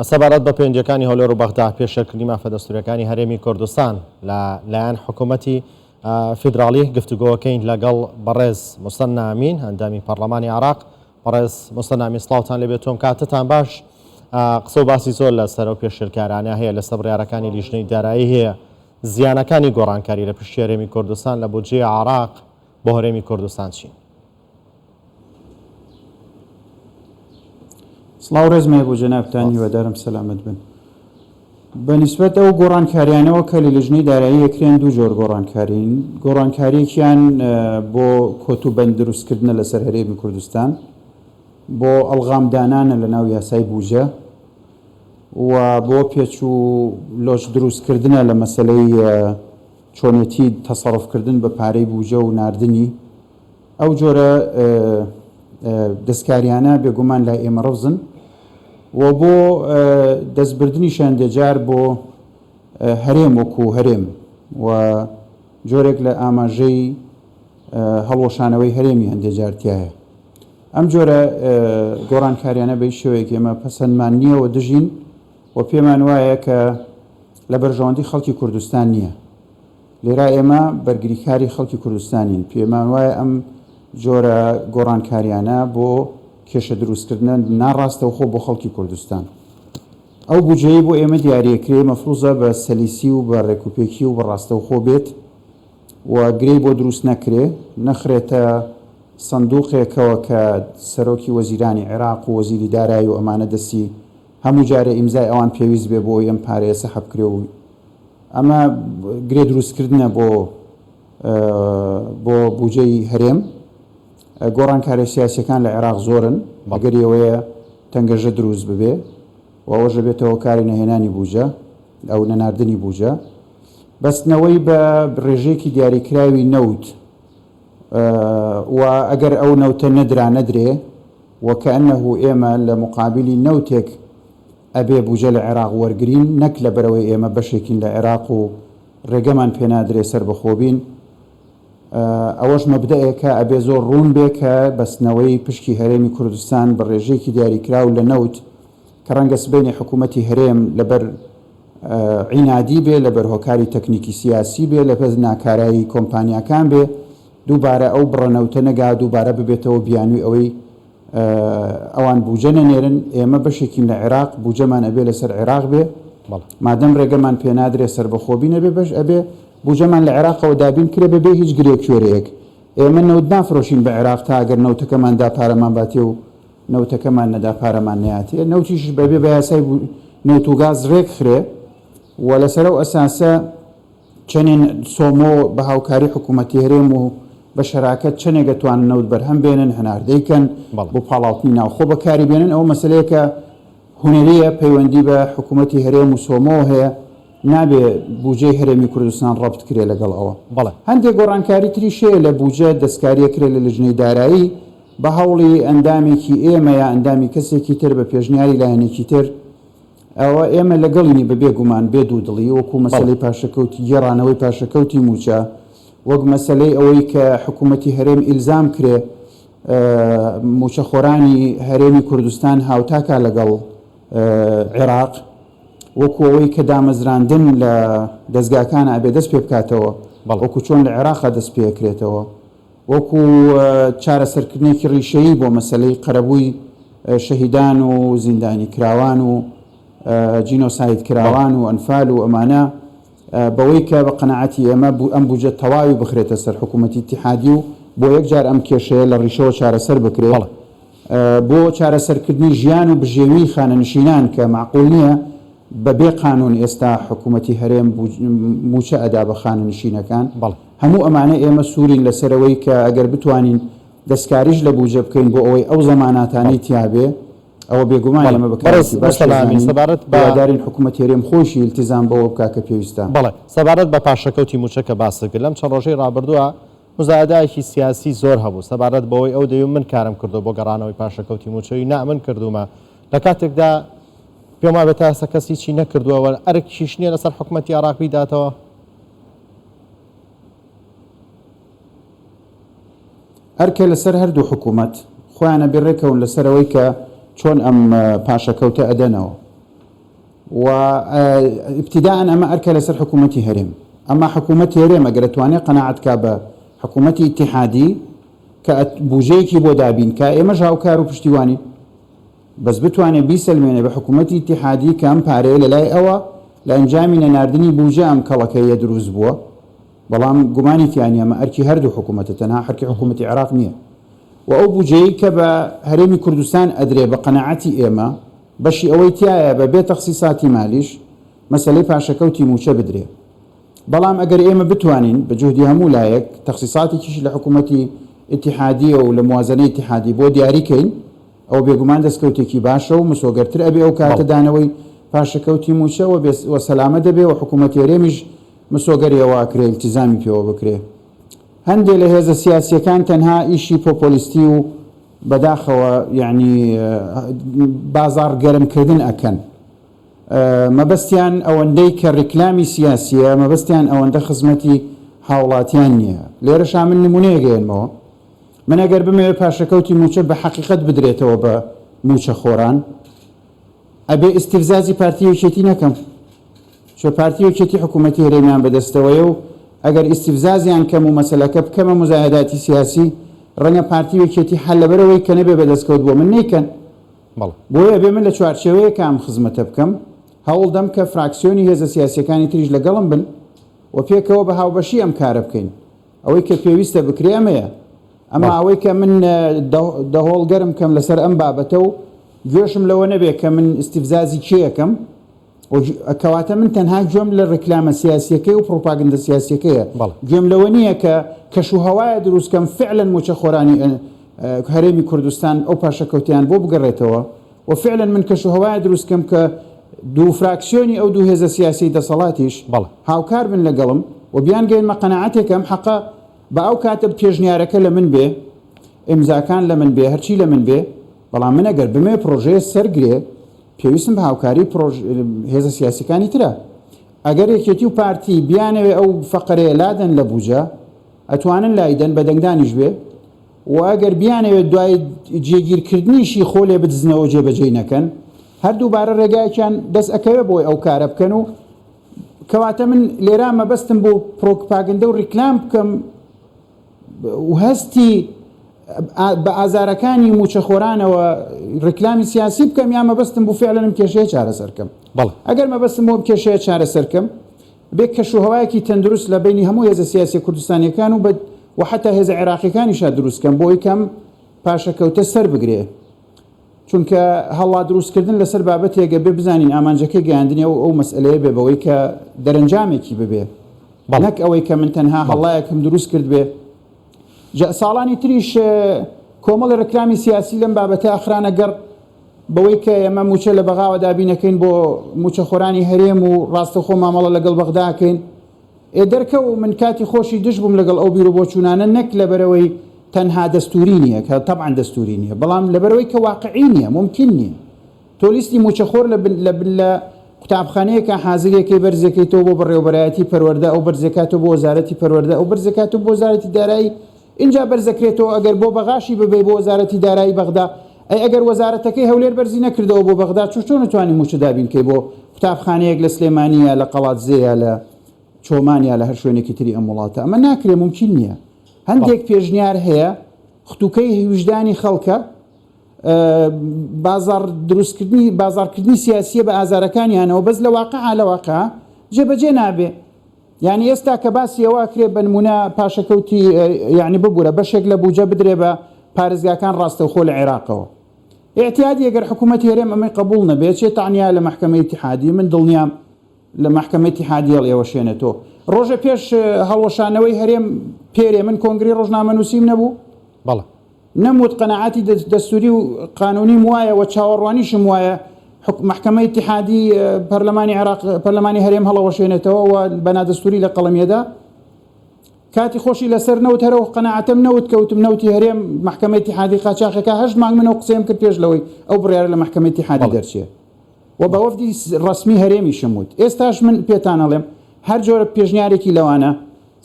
سەبارەت بە پەیوەندییەکانی هەولێر و بەغدا، پێشێلکردنی مافە دەستوورییەکانی هەرێمی کوردستان لە لایەن حکوومەتی فیدراڵی، گفتوگۆکەین لەگەڵ بەڕێز موسەننا ئەمین، ئەندامی پەڕلەمانی عێراق. بەڕێز موسەننا ئەمین سڵاوتان لێبێت و کاتتان باش. قسە و باسی زۆر لەسەر ئەو پێشێلکارانە هەیە، لەسەر بڕیارەکانی لیژنەی دارایی هەیە، زیانەکانی گۆڕانکاری لە پشتی هەرێمی کوردستان لە بودجەی عێراق بۆ هەرێمی کوردستان چین؟ سڵاو ڕێزم هەیە بۆ جەنابتان هیوادارم سەلامەت بن. بە نیسبەت ئەو گۆڕانکاریانەوە کە لە لیژنەی دارایی ئەکرێن دوو جۆر گۆڕانکارین گۆڕانکاریەکیان بۆ کۆت و بەند دروستکردنە لەسەر هەرێمی کوردستان بۆ ئەڵغام دانانە لە ناو یاسای بوجە و بۆ پێچ و لۆچ دروستکردنە لە مەسەلەی چۆنێتی تەسەڕفکردن بە پارەی بوجە و ناردنی ئەو جۆرە دەستکاریانە بێگومان لای ئێمە ڕەفزن و بۆ دەستبردنیش هەندێ جار بۆ هەرێم وەکو هەرێم و جۆرێک لە ئاماژەی هەڵوەشانەوەی هەرێمی هەندێ جار تایە. ئەم جۆرە گۆڕانکاریانە بە هیچ شێوەیەک ئێمە پەسەندمان نییە و دژین و پێمان وایە کە لە بەرژەوەندی خەڵکی کوردستان نییە. لێرا ئێمە بەرگریکاری خەڵکی کوردستانین، پێمان وایە ئەم جۆرە گۆڕانکاریانە بۆ کێشە دروستکردنە ناڕاستەوخۆ بۆ خەڵکی کوردستان. ئەو بوجەیەی بۆ ئێمە دیاریەکرێ مەفروزە بە سەلیسی و بە ڕێکوپێکی و بە ڕاستەوخۆ بێت و گرێی بۆ دروست نەکرێ، نەخرێتە سندوقێکەوە کە سەرۆکی وەزیرانی عێراق و وەزیری دارایی و ئەمانە دەستی هەموو جارێ ئیمزای ئەوان پێویست بێ بۆ ئەوەی ئەم پارەیە سەحب کرێ و ئەمە گرێ دروستکردنە بۆ بۆ بوجەی هەرێم. گۆڕانکاریە سیاسیەکان لە عێراق زۆرن، ئەگەری ئەوەیە تەنگەژە دروست ببێ و ئەوەش دەبێتە هۆکاری نەهێنانی بوجە ئەو نەناردنی بوجە. بەستنەوەی بە ڕێژەیەکی دیاریکراوی نەوت و ئەگەر ئەو نەوتە نەدرا نەدرێ و کەئەنەهو ئێمە لە موقابیلی نەوتێک ئەبێ بوجە لە عێراق وەرگرین نەک لەبەرئەوەی ئێمە بەشێکین لە عێراق و رێگەمان پێنادرێ سەربەخۆ بین. ئەوەش مەبدەئێکە ئەبێ زۆر روون بێ کە بەستنەوەی پشکی هەرێمی کوردستان بە رێژەیەکی دیاریکراو لە نەوت کە رەنگە سبەینێ حکوومەتی هەرێم لەبەر عینادی بێ، لەبەر هۆکاری تەکنیکی سیاسی بێ، لەبەر ناکارایی کۆمپانیاکان بێ، دووبارە ئەو بڕە نەوتە نەگا، دووبارە ببێتەوە بیانووی ئەوەی ئەوان بوجە نەنێرن، ئێمە بەشێکین لە عێراق، بوجەمان ئەبێ لەسەر عێراق بێ، مادەم رێگەمان پێنادرێ سەربەخۆ بین ئەبێ بەش ئەبێ بوجەمان لە عێراقەوە دابین کرێ بەبێ هیچ گرێ کوێرەیەک. ئێمە نەوت نافرۆشین بە عێراق تا ئەگەر نەوتەکەمان دا پارەمان باتێ و نەوتەکەمان نەدا پارەمان نەیاتێ. نەوتیش بەبێ بە یاسای نەوت و گاز رێکخرێ و لەسەر ئەو ئەساسە چەنێ سۆمۆ بە هاوکاری حکوومەتی هەرێم و بە شەراکەت چەنێک ئەتوانن نەوت بەرهەم بێنن، هەناردەی کەن، بۆ پاڵاوتنی ناوخۆ بەکاری بێنن، ئەوە مەسەلەیەکە هونەرییە، پەیوەندی بە حکوومەتی هەرێم و سۆمۆوە هەیە، نابێ بوجەی هەرێمی کوردستان ڕەبت کرێ لەگەڵ ئەوە. هەندێک گۆڕانکاری تریش هەیە لە بوجە، دەستکاری ئەکرێ لە لجنەی دارایی بە هەوڵی ئەندامێکی ئێمە یا ئەندامی کەسێکی تر بە پێشنیاری لایەنێکی تر، ئەوە ئێمە لەگەڵینی بە بێ گومان، بێ دوودڵی، وەکوو مەسەلەی پاشەکەوتی گێڕانەوەی پاشەکەوتی مووچە، وەک مەسەلەی ئەوەی کە حکوومەتی هەرێم ئیلزام کرێ مووچەخۆرانی هەرێمی کوردستان هاوتا کا لەگەڵ عێراق، وەکوو ئەوەی کە دامەزراندن لە دەزگاکانا ئەبێ دەست پێ بکاتەوە، وەکوو چۆن لە عێراقا دەست پێ ئەکرێتەوە. وەکو چارەسەرکردنێکی ڕیشەیی بۆ مەسەلەی قەرەبووی شەهیدان و زیندانی کراوان و جینۆساید کراوان و ئەنفال و ئەمانە بەوەی کە بە قەناعەتی ئێمە ئەم بوجە تەواوی بخرێتە سەر حکوومەتی ئیتیحادی و بۆ یەکجار ئەم کێشەیە لە ڕیشەوە چارەسەر بکرێ بۆ چارەسەرکردنی ژیان و بژێویی خانەنشینان کە مەعقول نییە بە بێ قانوون ئێستا حکوومەتی هەرێم مووچە ئەدا بە خانەنشینەکان. هەموو ئەمانە ئێمە سوورین لەسەر ئەوەی کە ئەگەر بتوانین دەستکاریش لە بووجە بکەین بۆ ئەوەی ئەو زەماناتانەی تیا بێ، ئەوە بێگومان ئێمە بە کارێکی باش دەزانین، هیوادارین حکوومەتی هەرێم خۆیشی ئیلتیزام بەوە بکا کە پێویستە. بەڵێ. سەبارەت بە پاشەکەوتی مووچە کە باست کرد، لەم چەند ڕۆژەی ڕابردووە موزایەدایەکی سیاسی زۆر هەبوو سەبارەت بەوەی ئەو دەیوت من کارم کردووە بۆ گەڕانەوەی پاشەکەوتی مووچەی نا من کردوومە لە کاتێکدا پێم وابێت تا ئێستا کەس هیچی نەکردووە و ئەرکیش نییە لەسەر حکومەتی عێراق بیداتەوە. ئەرکە لەسەر هەردوو حکوومەت خۆیان ئەبێ ڕێکەون لەسەر ئەوەی کە چۆن ئەم پاشەکەوتە ئەدەنەوە. و ئیبتیدائەن ئەمە ئەرکە لەسەر حکوومەتی هەرێم. ئەما حکوومەتی هەرێم ئەگەر ئەتوانێ قەناعەت کا بە حکوومەتی ئیتیحادی کە بووجەیەکی بۆ دابین کا، ئێمەش هاوکار و پشتیوانین. بەس بتوانێ بیسەلمێنێ بە حکوومەتی ئیتیحادی کە ئەم پارەیە لە لای ئەوە لە ئەنجامی نەناردنی بووجە ئەم کەڵەکەییە دروست بووە. بەڵام گومانی تیا نییە ئەمە ئەرکی هەردوو حکوومەتە، تەنها ئەرکی حکوومەتی عێراق نییە. و ئەو بووجەیەی کە بە هەرێمی کوردستان ئەدرێ بە قەناعەتی ئێمە، بەشی ئەوەی تیایە بە بێ تەخسیساتی مالیش مەسەلەی پاشەکەوتی مووچە بدرێ. بەڵام ئەگەر ئێمە بتوانین بە جوهدی هەموو لایەک تەخسیساتێکیش لە حکوومەتی ئیتیحادییە و لە موازەنەی ئیتیحادی بۆ دیاری کەین ئەوە بێگومان دەستکەوتێکی باشە و مسۆگەرتر ئەبێ ئەو کاتە دانەوەی پاشەکەوتی مووچە و بێ و سەلامە دەبێ و حکوومەتی هەرێمیش مسۆگەری ئەوە ئەکرێ ئیلتیزامی پێوە بکرێ. هەندێ لە هێزە سیاسییەکان تەنها ئیشی پۆپۆلیستی و بەداخەوە یەعنی بازاڕ گەرم کردن ئەکەن. مەبەستیان ئەوەندەی کە ڕیکلامی سیاسییە، مەبەستیان ئەوەندە خزمەتی هاوڵاتیان نییە. لێرەشا من نموونەیەک ئەیەنمەوە. من ئەگەر بمەوێ پاشەکەوتی مووچە بە حەقیقەت بدرێتەوە بە مووچەخۆران، ئەبێ ئیستفزازی پارتی و یەکێتی نەکەم. چۆ پارتی و یەکێتی حکوومەتی هەرێمیان بەدەستەوەیە و ئەگەر ئیستفزازیان کەم و مەسەلەکە بکەمە موزایەداتی سیاسی، ڕەنگە پارتی و یەکێتی حەل لەبەرئەوەی کە نەبێ بە دەستکەوت بۆ من نەیکەن. بەڵێ. بۆیە ئەبێ من لە چوارچێوەیەکا ئەم خزمەتە بکەم، هەوڵ دەم کە فراکسیۆنی هێزە سیاسییەکانی تریش لەگەڵم بن و پێکەوە بە هاوبەشی ئەم کارە بکەین. ئەوەی کە پێویستە بکرێ ئەمەیە. ئەما ئەوەی کە من دەهۆڵ گەرم کەم لەسەر ئەم بابەتە و گوێشم لەوە نەبێ کە من ئیستیفزازی کێ ئەکەم، کەواتە من تەنها گوێم لە ڕیکلامە سیاسیەکەی و پڕوپاگندە سیاسیەکەیە، گوێم لەوە نییە کە کەش و هەوایە دروست کەم فعلەن مووچەخۆرانی هەرێمی کوردستان ئەو پاشەکەوتیان بۆ بگەڕێتەوە و فعلەن من کەش و هەوایە دروست کەم کە دوو فراکسیۆنی ئەو دوو هێزە سیاسی دەسەڵاتیش هاوکار بن لەگەڵم و بیانگەیەنمە قەناعەتێک ئەم حەقە با ئەو کاتە پێشنیارەکە لە من بێ، ئیمزاکان لە من بێ، هەرچی لە من بێ، بەڵام من ئەگەر بمەوێ پڕۆژەیە سەرگرێ پێویستم بە هاوکاری پرۆژ هێزە سیاسیەکانی ترە. ئەگەر یەکێتی و پارتی بیانەوێ ئەو فەقەرەیە لادەن لە بوجە، ئەتوانن لایدەن بە دەنگدانیش بێ و ئەگەر بیانەوێت دوای جێگیرکردنیشی خۆ لێ بدزنەوە جێبەجێی نەکەن، هەر دووبارە ڕێگایەکیان دەست ئەکەوێ بۆی ئەو کارە بکەن و کەواتە من لێرا مەبەستم بۆ پرۆپاگەندە و ڕیکلام بکەم و هەستی بە ئازارەکانی مووچەخۆرانەوە ڕیکلامی سیاسی بکەم یا مەبەستم بوو فعلەن ئەم کێشەیە چارەسەر کەم. بەڵێ. ئەگەر مەبەستم بوو ئەم کێشەیە چارەسەر کەم، بێ کەش و هەوایەکی تەندروست لە بەینی هەموو هێزە سیاسیە کوردستانیەکان و بە و حەتا هێزە عێراقیەکانیشا دروست کەم بۆ ئەوی کە ئەم پاشەکەوتە سەر بگرێ. چونکە هەڵا دروستکردن لەسەر بابەتێک ئەبێ بزانین ئامانجەکەی گەیاندنی ئەو ئەو مەسئەلەیە بێ بەوەی کە دەرەنجامێکی ببێ نەک ئەوەی کە من تەنها هەڵایەکم دروست کرد بێ جا ساڵانی تریش کۆمەڵی ڕکلامی سیاسی لەم بابەتە ئەخرانە گەڕ بەوەی کە ئێمە موچە لە بەغاوە دابینەکەین بۆ موچەخۆرانی هەرێم و ڕاستەخۆ مامەڵە لەگەڵ بەغداکەین ئێ دەرکەو من کاتی خۆشی دژ بووم لەگەڵ ئەو بیروبۆچوونانە نەک لەبەرئەوەی تەنها دەستووری نییە کە تەبعەن دەستووری نییە بەڵام لەبەرئەوەی کە واقعی نییە مومکین نییە تۆ لیستی مووچەخۆر لە بن لە بن لە قوتابخانەیەکا حازریەکەی بەرزەکەیتەوە بۆ بەڕێوەبەرایەتی پەروەردە ئەو بەرزەکاتەوە بۆ وەزارەتی پەروەردە ئەو بەرزەکاتەوە بۆ وەزارەتی دارایی ئینجا بەرزەکرێتەوە ئەگەر بۆ بەغاشی ببەی بۆ وەزارەتی دارایی بەغدا ئەی ئەگەر وەزارەتەکەی هەولێر بەرزی نەکردەوە بۆ بەغدا چۆ چۆن توانی مووچە دابین کەی بۆ قوتابخانەیەک لە سلێمانی یا لە قەڵادزێ یا لە چۆمان یا لە هەر شوێنێکی تری ئەم وڵاتە ئەمە ناکرێ مومکین نییە هەندێک پێشنیار هەیە ختوکەی ویژدانی خەڵکە بازاڕ دروستکردنی بازاڕکردنی سیاسیە بە ئازارەکانیانەوە بەس لە واقع لە واقع جێبەجێ نابێ یانی ئێستا کە باسی ئەوە ئەکرێ بە نموونە پاشەکەوتی یانی ببورە بەشێک لە بوجە بدرێ بە پارێزگاکان ڕاستەوخۆ لە عێراقەوە ئیعتیادی ئەگەر حکوومەتی هەرێم ئەمەی قبوڵ نەبێ چێ تەعنیا لە مەحکەمەی ئیتیحادی من دڵنیام لە مەحکەمەی ئیتیحادی هەڵیەوەشێنێتەوە ڕۆژە پێش هەڵوەشانەوەی هەرێم پێرێ من کۆنگرەی ڕۆژنامەنووسیم نەبوو بەڵێ. نەم وت قەناعەتی دەستوری و قانونیم وایە و چاوەڕوانیشم وایە مەحکەمەی ئیتیحادی پەرلەمانی عێراق پەرلەمانی هەرێم هەڵەوەشێنێتەوە و بە نادەستوری لە قەڵەمیەدا کاتی خۆشی لەسەر نەوت هەرەوە قەناعەتم نەوت کەوتم نەوتی هەرێم مەحکەمەی ئیتیحادی قاچاخەکە هەشت مانگ منەوە قسەیم کرد پێش لەوەی ئەو بڕیارە لە مەحکەمەی ئیتیحادی دەرچێ و بە وەفدی ڕەسمی هەرێمیشم وت ئێستاش من پێتان ئەڵێم هەر جۆرە پێشنیارێکی لەوانە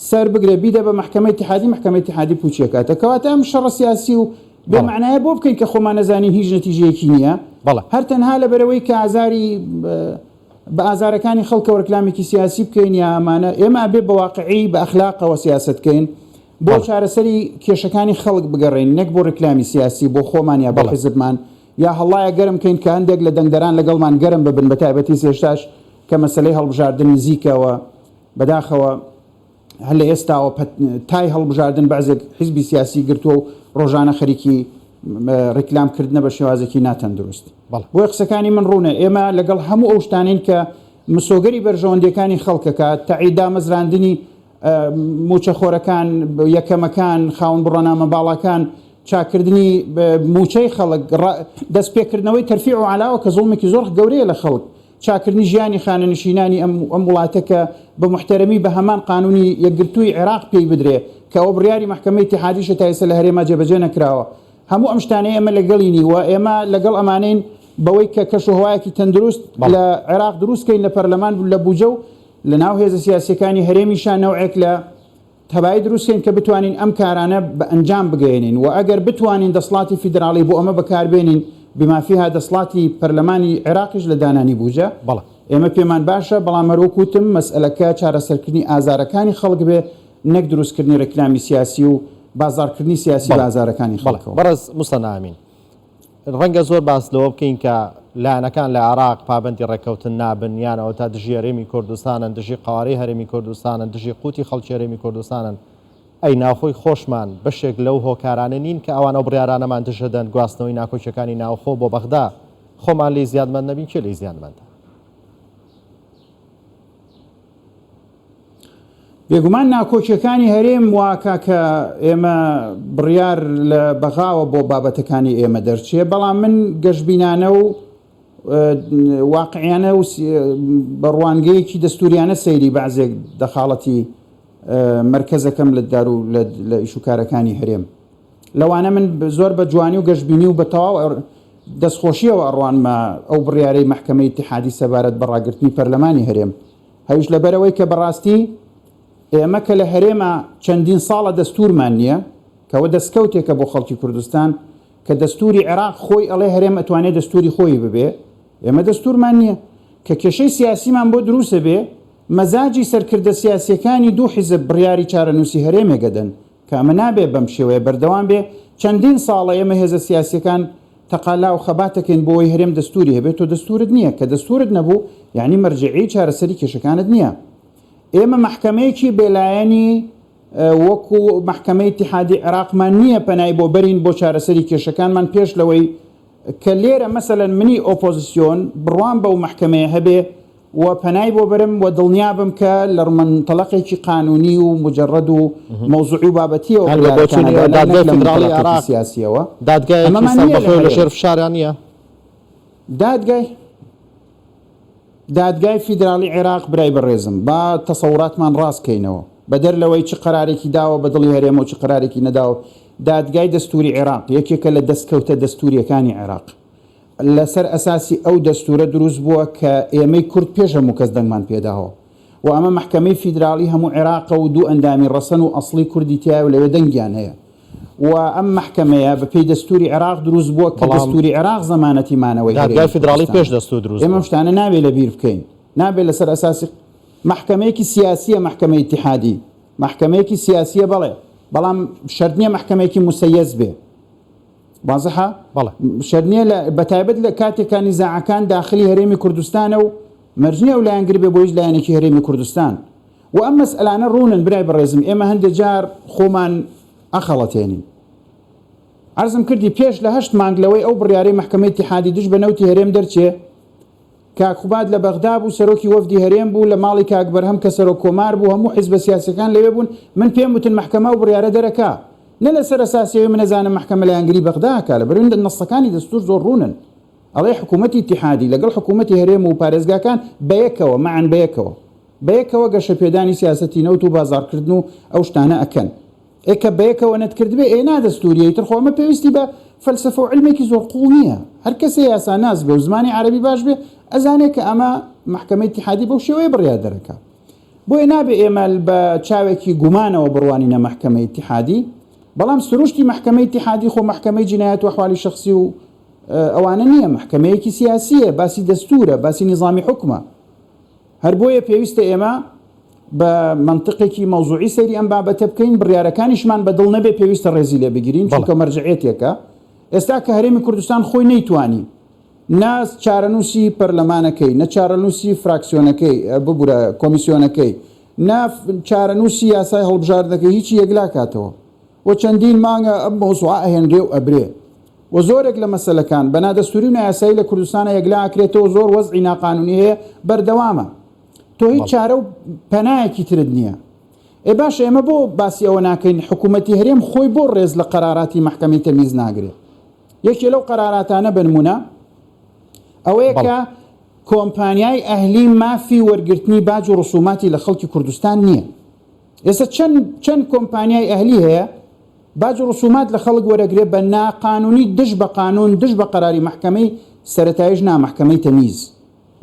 سەر بگرێ بیدە بە مەحکەمەی ئیتیحادی مەحکەمەی ئیتیحادی پوچی ئەکاتە کەواتە ئەم شەڕە سیاسی و بێ مەعنایە بۆ بکەین کە خۆمان نەزانین هیچ نەتیجەیەکی نییە بەڵێ. هەر تەنها لەبەرئەوەی کە ئازاری. بە ئازارەکانی خەڵکەوە ڕکلامێکی سیاسی بکەین یا ئەمانە، ئێمە ئەبێ بە واقعی بە ئەخلاقەوە سیاسەت کەین بۆ چارەسەری کێشەکانی خەڵک بگەڕێین نەک بۆ ڕیکلامی سیاسی بۆ خۆمان یا بۆ حیزبمان یا هەڵایە گەرم کەین کە هەندێک لە دەنگدەران لەگەڵمان گەرم ببن بە تایبەتی ئێستاش کە مەسەلەی هەڵبژاردن نزیکە و بەداخەوە هەر لە ئێستاوە تای هەڵبژاردن بەعزێک حیزبی سیاسی گرتووە و ڕۆژانە خەریکی ڕیکلام کردنە بە شێوازێکی ناتەندروست. بۆیە قسەکانی من ڕوونە، ئێمە لەگەڵ هەموو ئەو شتانەین کە مسۆگەری بەرژەوەندییەکانی خەڵکەکە، تەعی دامەزراندنی مووچەخۆرەکان، یەکەمەکان، خاوەن بڕوانامە باڵاکان، چاککردنی مووچەی خەڵک، دەستپێکردنەوەی تەرفیع و عەلاوە کە زوڵمێکی زۆر گەورەیە لە خەڵک، چاککردنی ژیانی خانەنشینانی ئەم ئەم وڵاتە کە بە موحتەرەمی بە هەمان قانوونی یەکگرتووی عێراق پێی بدرێ کە ئەوە بڕیاری مەحکەمەی ئیتیحادیشە تا ئێستا لە هەرێما جێبەجێ نەکراوە. هەموو ئەم شتانەی ئێمە لەگەڵینی و ئێمە لەگەڵ ئەمانەین بەوەی کە کەش و هەوایەکی تەندروست لە عێراق دروست کەین لە پەرلەمان لە بوجە و لە ناو هێزە سیاسیەکانی هەرێمیشا نەوعێک لە تەبایی دروست کەین کە بتوانین ئەم کارانە بە ئەنجام بگەیەنین و ئەگەر بتوانین دەسڵاتی فیدراڵی بۆ ئەمە بەکار بێنین بما فیها دەسڵاتی پەرلەمانی عێراقیش لە دانانی بوجە ئێمە پێمان باشە بەڵام هەر وەک وتم مەسئەلەکە چارەسەرکردنی ئازارەکانی خەڵک بێ نەک دروستکردنی ڕیکلامی سیاسی و بازاڕکردنی سیاسی بە ئازارەکانی خەڵکەوە. بەڕێز موسەنا ئەمین، ڕەنگە زۆر باس لەوە بکەین کە لایەنەکان لە عێراق پابەندی ڕێککەوتن نابن یان ئەوەتا دژی هەرێمی کوردستانن، دژی قەوارەی هەرێمی کوردستانن، دژی قوتی خەڵکی هەرێمی کوردستانن، ئەی ناوخۆی خۆشمان بەشێک لەو هۆکارانە نین کە ئەوان ئەو بڕیارانەمان دژەدەن، گواستنەوەی ناکۆکیەکانی ناوخۆ بۆ بەغدا، خۆمان لێی زیادمەند نەبین کێ لێی زیانمەندە؟ بێگومان ناکۆکیەکانی هەرێم واکا کە ئێمە بڕیار لە بەغاوە بۆ بابەتەکانی ئێمە دەرچێ، بەڵام من گەشبینانە و واقعیانە و بە ڕوانگەیەکی دەستوریانە سەیری بەعزێک دەخاڵەتی مەرکەزەکەم لە دار و لە ئیشوکارەکانی هەرێم. لەوانە من زۆر بە جوانی و گەشبینی و بە تەواو دەستخۆشیەوە ئەڕوانمە ئەو بڕیارەی مەحکەمەی ئیتیحادی سەبارەت بە ڕاگرتنی پەرلەمانی هەرێم. ئەویش لەبەرئەوەی کە بەڕاستی ئێمە کە لە هەرێما چەندین ساڵە دەستوورمان نییە، کە ئەوە دەستکەوتێکە بۆ خەڵکی کوردستان کە دەستووری عێراق خۆی ئەڵێ هەرێم ئەتوانێ دەستووری خۆی ببێ، ئێمە دەستوورمان نییە. کە کێشەی سیاسیمان بۆ دروست ئەبێ، مەزاجی سەرکردە سیاسییەکانی دوو حیزب بڕیاری چارەنووسی هەرێمێک ئەدەن، کە ئەمە نابێ بەم شێوەیە بەردەوام بێ، چەندین ساڵە ئێمە هێزە سیاسییەکان تەقالا و خەبات دەکەین بۆ ئەوەی هەرێم دەستووری هەبێت، تۆ دەستوورت نییە، کە دەستوورت نەبوو یانی مەرجەعیی چارەسەری کێشەکانت نییە. ئێمە مەحکەمەیەکی بێلایەنی وەکو مەحکەمەی ئیتیحادی عێراقمان نییە پەنای بۆ بەرین بۆ چارەسەری کێشەکانمان پێش لەوەی کە لێرە مەسەلەن منی ئۆپۆزسیۆن بڕوام بەو مەحکەمەیە هەبێ و پەنای بۆ بەرم و دڵنیا بم کە لە مەنتەلەقێکی قانوونی و موجەڕەد و مەوزوعی و بابەتییەوە هەر بە بڕیارەکان بۆچوونی ئێوە ئەدەن نەک دادگای لە فیدراڵی مەنتەلەقێکی عێراق سیاسییەوە. دادگایەکی ئەمەمان نییە لە سەربەخۆیە و هەرێم. لەژێر فشارا نییە؟ دادگای دادگای فیدراڵی عێراق برای بەڕێزم با تەسەوراتمان ڕاست کەینەوە بەدەر لەوەی چ قەرارێکی داوە بە دڵی هەرێمە و چ قەرارێکی نەداوە دادگای دەستووری عێراق یەکێکە لە دەستکەوتە دەستوورییەکانی عێراق لەسەر ئەساسی ئەو دەستوورە دروست بووە کە ئێمەی کورد پێش هەموو کەس دەنگمان پێداوە و ئەمە مەحکەمەی فیدراڵی هەموو عێراقە و دوو ئەندامی ڕەسەن و ئەسڵی کوردی تیایە و لەوێ دەنگیان هەیە و ئەم مەحکەمەیە بە پێی دەستووری عێراق دروست بووە کە بەڵام دەستووری عێراق زەمانەتی مانەوەی دادگای هەرێمی فیدراڵی پێش کوردستانە. دەستوور دروست ئێمە ئەم بووە. شتانە نابێ لە بیر بکەین. نابێ لەسەر ئەساسی مەحکەمەیەکی سیاسییە مەحکەمەی ئیتیحادی. مەحکەمەیەکی سیاسییە بەڵێ، بەڵام شەرت نییە مەحکەمەیەکی موسەیەس بێ. وازحە؟ بەڵێ. شەرت نییە لە بەتایبەت لە کاتێکا نیزاعەکان داخلی هەرێمی کوردستانە و مەرج نییە ئەو لایەنگر بێ بۆ هیچ لایەنێکی هەرێمی کوردستان و ئەم مەسئەلانە ڕوونن برای بەڕێزم ئێمە هەندێ جار خۆمان ئەخەڵەتێنین. عەرزم کردی پێش لە هەشت مانگ لەوەی ئەو بڕیارەی مەحکەمەی ئیتیحادی دژ بە نەوتی هەرێم دەرچێ کاک قوباد لە بەغدا بوو، سەرۆکی وەفدی هەرێم بوو، لە ماڵی کاک بەرهەم کە سەرۆک کۆمار بوو، هەموو حیزبە سیاسیەکان لەوێ بوون، من پێم وتن مەحکەمە ئەو بڕیارە دەرەکا. نە لەسەر ئەساسی ئەوەی من ئەزانم مەحکەمە لایەنگری بەغدا ئەکا، لەبەرئەوەی نەسەکانی دەستوور زۆر ڕوونن. ئەڵێ حکوومەتی ئیتیحادی لەگەڵ حکوومەتی هەرێم و پارێزگاکان بەیەکەوە، معا بەیەکەوە، بەیەکەوە گەشەپێدانی سیاسەتی نەوت و بازاڕکردن و ئەو شتانە ئەکەن. ئێ کە بەیەکەوە نەتکردبێ ئێ نادەستووریە ئیتر خۆ ئەمە پێویستی بە فەلسەفە و عیلمێکی زۆر قووڵ نییە هەر کەسێ یاساناس بێ و زمانی عەرەبی باش بێ ئەزانێ کە ئەمە مەحکەمەی ئیتیحادی بەو شێوەیە بڕیار دەرەکا بۆیە نابێ ئێمە بە چاوێکی گومانەوە بڕوانینە مەحکەمەی ئیتیحادی بەڵام سروشتی مەحکەمەی ئیتیحادی خۆ مەحکەمەی جینایەت و ئەحوالی شەخسی و ئەوانە نییە مەحکەمەیەکی سیاسیە باسی دەستوورە باسی نیزامی حوکمە. هەر بۆیە پێویستە ئێمە بە مەنتقێکی مەوزوعی سەیری ئەم بابەتە بکەین، بڕیارەکانیشمان بە دڵ نەبێ پێویستە ڕێزی لێ بگرین، چونکە مەرجەعیەتێکە. ئێستا کە هەرێمی کوردستان خۆی نەیتوانی نە چارەنووسی پەرلەمانەکەی، نە چارەنووسی فراکسیۆنەکەی، ببورە کۆمیسیۆنەکەی، نە چارەنووسی یاسای هەڵبژاردنەکەی هیچی یەکلا کاتەوە و چەندین مانگە ئەم مەوزوعە ئەهێنرێ و ئەبرێ و زۆرێک لە مەسەلەکان بە نادەستوری و نایاسایی لە کوردستانا یەکلا ئەکرێتەوە زۆر وەزعی ناقانونی هەیە بەردەوامە تۆ هیچ چارە و پەنایەکی ترت نییە. ئێ باشە ئێمە بۆ باسی ئەوە ناکەین حکوومەتی هەرێم خۆی بۆ ڕێز لە قەراراتی مەحکەمەی تەمیز ناگرێ؟ یەکێ لەو قەراراتانە بەنمونە ئەوەیە کە کۆمپانیای ئەهلی مافی وەرگرتنی باج و ڕسوماتی لە خەڵکی کوردستان نییە. ئێستا چەند چەند کۆمپانیای ئەهلی هەیە باج و ڕسومات لە خەڵک وەرەگرێ بە ناقانونی دژ بە قانون دژ بە قەراری مەحکەمەی سەرەتایش نا مەحکەمەی تەمیز.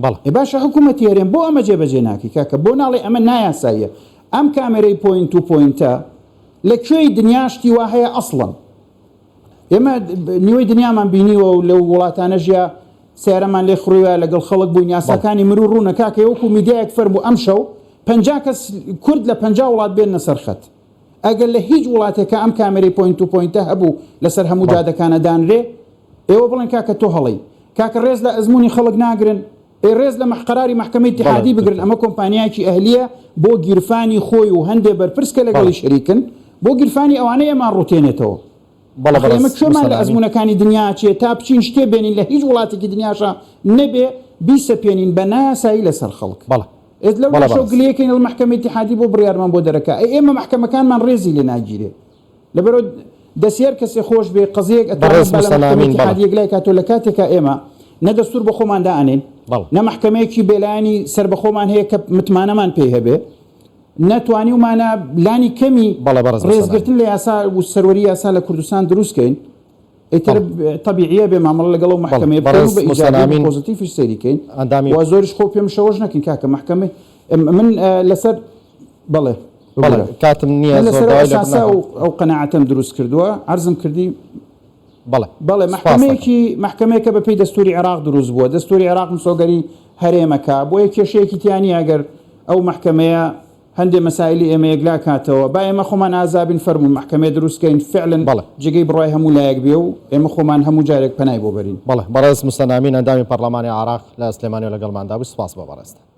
بەڵێ. ئێ باشە حکومەتی هەرێم بۆ ئەمە جێبەجێ ناکەی کاکە بۆ ناڵێی ئەمە نایاساییە ئەم کامێرەی point to point ە لە کوێی دنیا شتی وا هەیە ئەسڵەن ئێمە نیوەی دنیامان بینیوە و لەو وڵاتانەژیا سیارەمان لێ خڕیوە لەگەڵ خەڵک بووین یاساکانی مرو ڕوونە کاکە وەکو میدیایەک فەرموو ئەمشەو 50 کەس کورد لە 50 وڵات بێنە سەر خەت ئەگەر لە هیچ وڵاتێکا ئەم کامێرەی point to point ە هەبوو لەسەر هەموو جادەکانە دانرێ ئێوە بڵێن کاکە تۆ هەڵەی کاکە ڕێز لە ئەزموونی خەڵک ناگرن ئەی ڕێز لە قەراری مەحکەمەی ئیتیحادی بگرن ئەمە کۆمپانیایەکی ئەهلیە بۆ گیرفانی خۆی و هەندێ بەرپرس کە لەگەڵی شەریکن بۆ گیرفانی ئەوانە ئێمان ڕوتێنێتەوە بەڵێ ئاخر بەڕێز ئێمە کوێمان لە موسەننا ئەمین. ئەزموونەکانی دنیا ئەچێ تا بچین شتێ بێنین لە هیچ وڵاتێکی دنیاشا نەبێ بیسەپێنین بە نایاسایی لەسەر خەڵک. بەڵێ ئێ لەو بەڵێ لاشەوە بەڕێز. گلەیەکەین ئەڵ مەحکەمەی ئیتیحادی بۆ بڕیارمان بۆ دەرەکا ئەی ئێمە مەحکەمەکانمان ڕێزی لێ ناگیرێ لەبەرئەوە دەسی هەر کەسێ خۆش بێ قەزیەیەک ئەتوانێت بەڕێز با لە موسەننا مەحکەمەی ئەمین بەڵێ. ئیتیحادی یەکلای کاتەوە لە کاتێکا ئێمە نە دەستوور بۆ خۆمان دائەنێین بەڵێ. نە مەحکەمەیەکی بێلایەنی سەربەخۆمان هەیە کە متمانەمان پێی هەبێ نە توانیومانە لانی کەمی بەڵێ بەڕێز موسەننا ئەمین. ڕێزگرتن لە یاسا و سەروەری یاسا لە کوردستان دروست کەین ئیتر تەبیعیە بێ مامەڵە لەگەڵ ئەو مەحکەمەیە بکەین و بە ئیجابی و پۆزەتیفیش سەیری کەین ئەندامی و زۆریش خۆ پێم شەوەش نەکەین کاکە مەحکەمەی من لەسەر بەڵێ بەڵێ کاتم نییە من لەسەر ئەو ئەساسە ئەو قەناعەتەم دروست کردووە عەرزم کردی بەڵێ بەڵێ مەحکەمەیەکی مەحکەمەیەکە بە پێی دەستوری عێراق دروست بووە دەستوری عێراق مسۆگەری هەرێمەکە بۆیە کێشەیەکی تیا نییە ئەگەر ئەو مەحکەمەیە هەندێ مەسایلی ئێمە یەکلا کاتەوە با ئێمە خۆمان ئازا بین فەرموون مەحکەمەیە دروست کەین فعلن بەڵێ. جێگەی بڕوای هەموو لایەک بێ و ئێمە خۆمان هەموو جارێک پەنای بۆ بەرین. بەڵێ بەڕێز موسەنا ئەمین ئەندامی پەڕلەمانی عێراق لە سلێمانیەوە لەگەڵماندا بوو سوپاس بۆ بەڕێزتان.